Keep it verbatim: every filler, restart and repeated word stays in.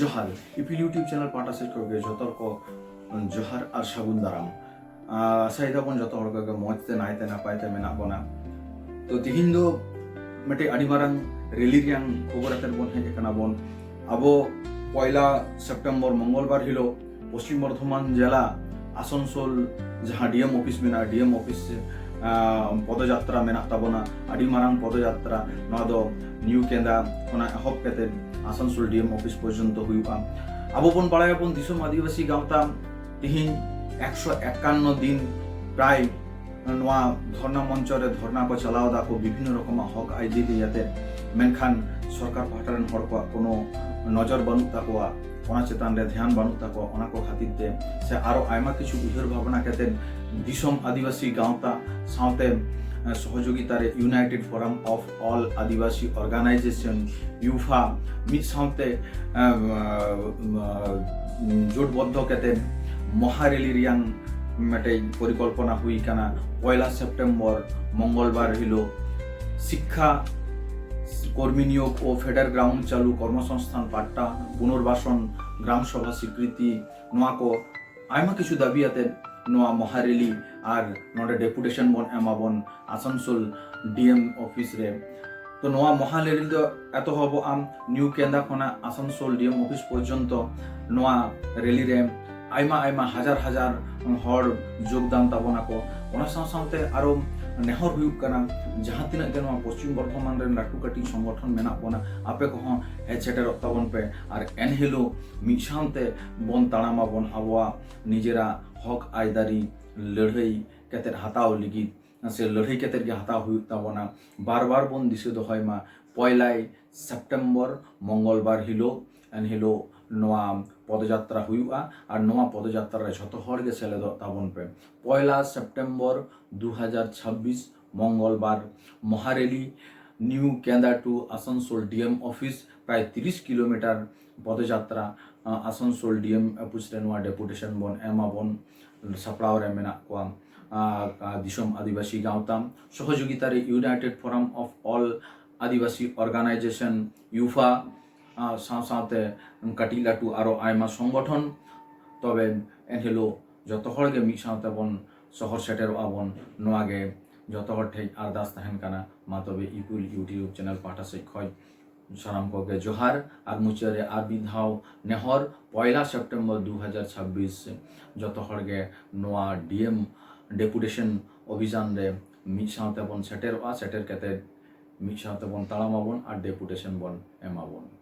ᱡᱚᱦᱟᱨ, ᱤᱯᱤᱞ YouTube channel ᱯᱟᱦᱴᱟ ᱥᱮᱫ ᱠᱷᱚᱱ ᱜᱮ ᱡᱚᱛᱚ ᱠᱚ ᱡᱚᱦᱟᱨ ᱟᱨ ᱥᱟᱹᱜᱩᱱ ᱫᱟᱨᱟᱢ᱾ ᱟᱸ, ᱟᱥᱟᱭ ᱫᱟᱵᱚᱱ ᱡᱚᱛᱚ ᱦᱚᱲ ᱠᱚᱜᱮ ᱢᱚᱡᱽ ᱛᱮ ᱱᱟᱭ ᱛᱮ ᱱᱟᱯᱟᱭ ᱛᱮ ᱢᱮᱱᱟᱜ ᱵᱚᱱᱟ᱾ ᱛᱚ ᱛᱤᱦᱤᱧ ᱫᱚ ᱢᱤᱫᱴᱮᱡ ᱟᱹᱰᱤ ᱢᱟᱨᱟᱝ ᱨᱮᱞᱤ ᱨᱮᱭᱟᱝ ᱠᱷᱚᱵᱚᱨ ᱟᱛᱮᱫ ᱵᱚᱱ ᱦᱮᱡ ᱟᱠᱟᱱᱟ ᱵᱚᱱ᱾ ᱟᱵᱚ ᱯᱚᱭᱞᱟ ᱥᱮᱯᱴᱮᱢᱵᱚᱨ ᱢᱚᱝᱜᱚᱞᱵᱟᱨ ᱦᱤᱞᱳᱜ ᱯᱚᱥᱪᱤᱢ ᱵᱚᱨᱫᱷᱚᱢᱟᱱ ᱡᱮᱞᱟ ᱟᱥᱟᱱᱥᱳᱞ ᱡᱟᱦᱟᱸ ᱰᱤ ᱮᱢ ᱚᱯᱷᱤᱥ ᱢᱮᱱᱟᱜᱼᱟ, ᱰᱤ ᱮᱢ ᱚᱯᱷᱤᱥ, ᱟᱸ, ᱯᱚᱫᱚᱡᱟᱛᱨᱟ ᱢᱮᱱᱟᱜ ᱛᱟᱵᱚᱱᱟ, ᱟᱹᱰᱤ ᱢᱟᱨᱟᱝ ᱯᱚᱫᱚᱡᱟᱛᱨᱟ᱾ ᱱᱚᱣᱟ ᱫᱚ ᱱᱤᱭᱩ ᱠᱮᱸᱫᱟ ᱠᱷᱚᱱᱟᱜ ᱮᱦᱚᱵ ᱠᱟᱛᱮᱫ ᱟᱥᱟᱱᱥᱳᱞ ᱰᱤ ᱮᱢ ᱚᱯᱷᱤᱥ ᱯᱚᱨᱡᱚᱱᱛᱚ ᱦᱩᱭᱩᱜᱼᱟ᱾ ᱟᱵᱚ ᱵᱚᱱ ᱵᱟᱲᱟᱭᱟᱵᱚᱱ ᱫᱤᱥᱚᱢ ᱟᱹᱫᱤᱵᱟᱹᱥᱤ ᱜᱟᱶᱛᱟ ᱛᱤᱦᱤᱧ ᱮᱠᱥᱚ ᱮᱠᱟᱱᱱᱚ ᱫᱤᱱ ᱯᱨᱟᱭ ᱱᱚᱣᱟ ᱫᱷᱚᱨᱱᱟ ᱢᱚᱧᱪᱚ ᱨᱮ ᱫᱷᱚᱨᱱᱟ ᱠᱚ ᱪᱟᱞᱟᱣ ᱫᱟ ᱠᱚ, ᱵᱤᱵᱷᱤᱱᱱᱚ ᱨᱚᱠᱚᱢᱟᱜ ᱦᱚᱠ ᱟᱹᱭᱫᱟᱹᱨᱤ ᱟᱛᱮᱫ, ᱢᱮᱱᱠᱷᱟᱱ ᱥᱚᱨᱠᱟᱨ ᱯᱟᱦᱴᱟ ᱨᱮᱱ ᱦᱚᱲ ᱠᱚᱣᱟᱜ ᱠᱳᱱᱳ ᱱᱚᱡᱚᱨ ᱵᱟᱹᱱᱩᱜ ᱛᱟᱠᱚᱣᱟ, ᱚᱱᱟ ᱪᱮᱛᱟᱱ ᱨᱮ ᱫᱷᱮᱭᱟᱱ ᱵᱟᱹᱱᱩᱜ ᱛᱟᱠᱚᱣᱟ᱾ ᱚᱱᱟ ᱠᱚ ᱠᱷᱟᱹᱛᱤᱨ ᱛᱮ ᱥᱮ ᱟᱨᱚ ᱟᱭᱢᱟ ᱠᱤᱪᱷᱩ ᱩᱭᱦᱟᱹᱨ ᱵᱷᱟᱵᱽᱱᱟ ᱠᱟᱛᱮᱫ ᱫᱤᱥᱚᱢ ᱟᱹᱫᱤᱵᱟᱹᱥᱤ ᱜᱟᱶᱛᱟ ᱥᱟᱶᱛᱮ, ᱮ, ᱥᱚᱦᱚᱡᱳᱜᱤᱛᱟ ᱨᱮ United Forum of All Adivasi Organization, ᱭᱩᱯᱷᱟ, ᱢᱤᱫ ᱥᱟᱶᱛᱮ, ᱮ, ᱮ, ᱡᱳᱴᱵᱚᱫᱽᱫᱷᱚ ᱠᱟᱛᱮᱫ ᱢᱚᱦᱟ ᱨᱮᱞᱤ ᱨᱮᱭᱟᱝ ᱢᱤᱫᱴᱮᱡ ᱯᱚᱨᱤᱠᱚᱞᱯᱚᱱᱟ ᱦᱩᱭ ᱠᱟᱱᱟ᱾ ᱯᱚᱭᱞᱟ ᱥᱮᱯᱴᱮᱢᱵᱚᱨ ᱢᱚᱝᱜᱚᱞᱵᱟᱨ ᱦᱤᱞᱳᱜ ᱥᱤᱠᱠᱷᱟ, ᱠᱚᱨᱢᱤ ᱱᱤᱭᱳᱜᱽ ᱳ ᱯᱷᱮᱰᱟᱨ ᱜᱨᱟᱣᱩᱱᱰ ᱪᱟᱹᱞᱩ, ᱠᱚᱨᱢᱚᱥᱚᱝᱥᱛᱷᱟᱱ ᱯᱟᱴᱴᱟ, ᱯᱩᱱᱚᱨᱵᱟᱥᱚᱱ, ᱜᱨᱟᱢ ᱥᱚᱵᱷᱟ ᱥᱤᱠᱨᱤᱛᱤ, ᱱᱚᱣᱟ ᱠᱚ ᱟᱭᱢᱟ ᱠᱤᱪᱷᱩ ᱫᱟᱹᱵᱤ ᱟᱛᱮᱫ ᱱᱚᱣᱟ ᱢᱚᱦᱟ ᱨᱮᱞᱤ ᱟᱨ ᱱᱚᱰᱮ ᱰᱮᱯᱩᱴᱮᱥᱚᱱ ᱵᱚᱱ ᱮᱢᱟᱵᱚᱱ ᱟᱥᱟᱱᱥᱳᱞ ᱰᱤ ᱮᱢ ᱚᱯᱷᱤᱥ ᱨᱮ᱾ ᱛᱚ ᱱᱚᱣᱟ ᱢᱚᱦᱟ ᱨᱮᱞᱤ ᱫᱚ ᱮᱛᱚᱦᱚᱵᱚᱜᱼᱟ ᱱᱤᱭᱩ ᱠᱮᱸᱫᱟ ᱠᱷᱚᱱᱟᱜ ᱟᱥᱟᱱᱥᱳᱞ ᱰᱤ ᱮᱢ ᱚᱯᱷᱤᱥ ᱯᱚᱨᱡᱚᱱᱛᱚ᱾ ᱱᱚᱣᱟ ᱨᱮᱞᱤ ᱨᱮ ᱟᱭᱢᱟ ᱟᱭᱢᱟ ᱦᱟᱡᱟᱨ ᱦᱟᱡᱟᱨ ᱦᱚᱲ ᱡᱳᱜᱽᱫᱟᱱ ᱛᱟᱵᱚᱱᱟᱠᱚ᱾ ᱚᱱᱟ ᱥᱟᱶ ᱥᱟᱶᱛᱮ ᱟᱨᱚ ᱱᱮᱦᱚᱨ ᱦᱩᱭᱩᱜ ᱠᱟᱱᱟ, ᱡᱟᱦᱟᱸ ᱛᱤᱱᱟᱹᱜ ᱜᱮ ᱱᱚᱣᱟ ᱯᱚᱥᱪᱤᱢ ᱵᱚᱨᱫᱷᱚᱢᱟᱱ ᱨᱮᱱ ᱞᱟᱹᱴᱩ ᱠᱟᱹᱴᱤᱡ ᱥᱚᱝᱜᱚᱴᱷᱚᱱ ᱢᱮᱱᱟᱜ ᱵᱚᱱᱟ, ᱟᱯᱮ ᱠᱚᱦᱚᱸ ᱦᱮᱡ ᱥᱮᱴᱮᱨᱚᱜ ᱛᱟᱵᱚᱱ ᱯᱮ᱾ ᱟᱨ ᱮᱱᱦᱤᱞᱳᱜ ᱢᱤᱫ ᱥᱟᱶᱛᱮ ᱵᱚᱱ ᱛᱟᱲᱟᱢᱟᱵᱚᱱ ᱟᱵᱚᱣᱟᱜ ᱱᱤᱡᱮᱨᱟᱜ ᱦᱚᱠ ᱟᱹᱭᱫᱟᱹᱨᱤ ᱞᱟᱹᱲᱦᱟᱹᱭ ᱠᱟᱛᱮᱫ ᱦᱟᱛᱟᱣ ᱞᱟᱹᱜᱤᱫ, ᱥᱮ ᱞᱟᱹᱲᱦᱟᱹᱭ ᱠᱟᱛᱮᱫ ᱜᱮ ᱦᱟᱛᱟᱣ ᱦᱩᱭᱩᱜ ᱛᱟᱵᱚᱱᱟ᱾ ᱵᱟᱨ ᱵᱟᱨ ᱵᱚᱱ ᱫᱤᱥᱟᱹ ᱫᱚᱦᱚᱭ ᱢᱟ, ᱯᱚᱭᱞᱟᱭ ᱥᱮᱯᱴᱮᱢᱵᱚᱨ ᱢᱚᱝᱜᱚᱞᱵᱟᱨ ᱦᱤᱞᱳᱜ, ᱮᱱᱦᱤᱞᱳᱜ ᱱᱚᱣᱟ ᱯᱚᱫᱚᱡᱟᱛᱨᱟ ᱦᱩᱭᱩᱜᱼᱟ᱾ ᱟᱨ ᱱᱚᱣᱟ ᱯᱚᱫᱚᱡᱟᱛᱨᱟ ᱨᱮ ᱡᱷᱚᱛᱚ ᱦᱚᱲ ᱜᱮ ᱥᱮᱞᱮᱫᱚᱜ ᱛᱟᱵᱚᱱ ᱯᱮ᱾ ᱯᱚᱭᱞᱟ ᱥᱮᱯᱴᱮᱢᱵᱚᱨ ᱫᱩ ᱦᱟᱡᱟᱨ ᱪᱷᱟᱵᱵᱤᱥ, ᱢᱚᱝᱜᱚᱞᱵᱟᱨ, ᱢᱚᱦᱟᱨᱮᱞᱤ, ᱱᱤᱭᱩ ᱠᱮᱸᱫᱟ ᱴᱩ ᱟᱥᱟᱱᱥᱳᱞ ᱰᱤ ᱮᱢ ᱚᱯᱷᱤᱥ, ᱯᱨᱟᱭ ᱛᱤᱨᱤᱥ ᱠᱤᱞᱳᱢᱤᱴᱟᱨ ᱯᱚᱫᱚᱡᱟᱛᱨᱟ, ᱟ, ᱟᱥᱟᱱᱥᱳᱞ ᱰᱤ ᱮᱢ ᱚᱯᱷᱤᱥ ᱨᱮ ᱱᱚᱣᱟ ᱰᱮᱯᱩᱴᱮᱥᱚᱱ ᱵᱚᱱ ᱮᱢᱟᱵᱚᱱ᱾ ᱥᱟᱯᱲᱟᱣ ᱨᱮ ᱢᱮᱱᱟᱜ ᱠᱚᱣᱟ, ᱟ, ᱟ, ᱫᱤᱥᱚᱢ ᱟᱹᱫᱤᱵᱟᱹᱥᱤ ᱜᱟᱶᱛᱟ, ᱥᱚᱦᱚᱡᱳᱜᱤᱛᱟ ᱨᱮ United Forum of All Adivasi Organization, ᱭᱩᱯᱷᱟ, ᱟᱨ ᱥᱟᱶ ᱥᱟᱶᱛᱮ ᱠᱟᱹᱴᱤᱡ ᱞᱟᱹᱴᱩ ᱟᱨᱚ ᱟᱭᱢᱟ ᱥᱚᱝᱜᱚᱴᱷᱚᱱ᱾ ᱛᱚᱵᱮ ᱮᱱᱦᱤᱞᱳᱜ ᱡᱚᱛᱚ ᱦᱚᱲ ᱜᱮ ᱢᱤᱫ ᱥᱟᱶ ᱛᱮᱵᱚᱱ ᱥᱚᱦᱚᱨ ᱥᱮᱴᱮᱨᱚᱜᱼᱟ ᱵᱚᱱ, ᱱᱚᱣᱟ ᱜᱮ ᱡᱚᱛᱚ ᱦᱚᱲ ᱴᱷᱮᱱ ᱟᱨᱫᱟᱥ ᱛᱟᱦᱮᱱ ᱠᱟᱱᱟ᱾ ᱢᱟ ᱛᱚᱵᱮ ᱤᱯᱤᱞ YouTube ᱪᱮᱱᱮᱞ ᱯᱟᱦᱴᱟ ᱥᱮᱫ ᱠᱷᱚᱱ ᱥᱟᱱᱟᱢ ᱠᱚᱜᱮ ᱡᱚᱦᱟᱨ᱾ ᱟᱨ ᱢᱩᱪᱟᱹᱫ ᱨᱮ ᱟᱨ ᱢᱤᱫ ᱫᱷᱟᱣ ᱱᱮᱦᱚᱨ, ᱯᱚᱭᱞᱟ ᱥᱮᱯᱴᱮᱢᱵᱚᱨ ᱫᱩ ᱦᱟᱡᱟᱨ ᱪᱷᱟᱵᱵᱤᱥ ᱡᱚᱛᱚ ᱦᱚᱲ ᱜᱮ ᱱᱚᱣᱟ ᱰᱤ ᱮᱢ ᱰᱮᱯᱩᱴᱮᱥᱚᱱ ᱚᱵᱷᱤᱡᱟᱱ ᱨᱮ ᱢᱤᱫ ᱥᱟᱶ ᱛᱮᱵᱚᱱ ᱥᱮᱴᱮᱨᱚᱜᱼᱟ᱾ ᱥᱮᱴᱮᱨ ᱠᱟᱛᱮ ᱢᱤᱫ ᱥᱟᱶ ᱛᱮᱵᱚᱱ ᱛᱟᱲᱟᱢ ᱟᱵᱚᱱ ᱟᱨ ᱰᱮᱯᱩᱴᱮᱥᱚᱱ ᱵᱚᱱ ᱮᱢᱟᱵᱚᱱ᱾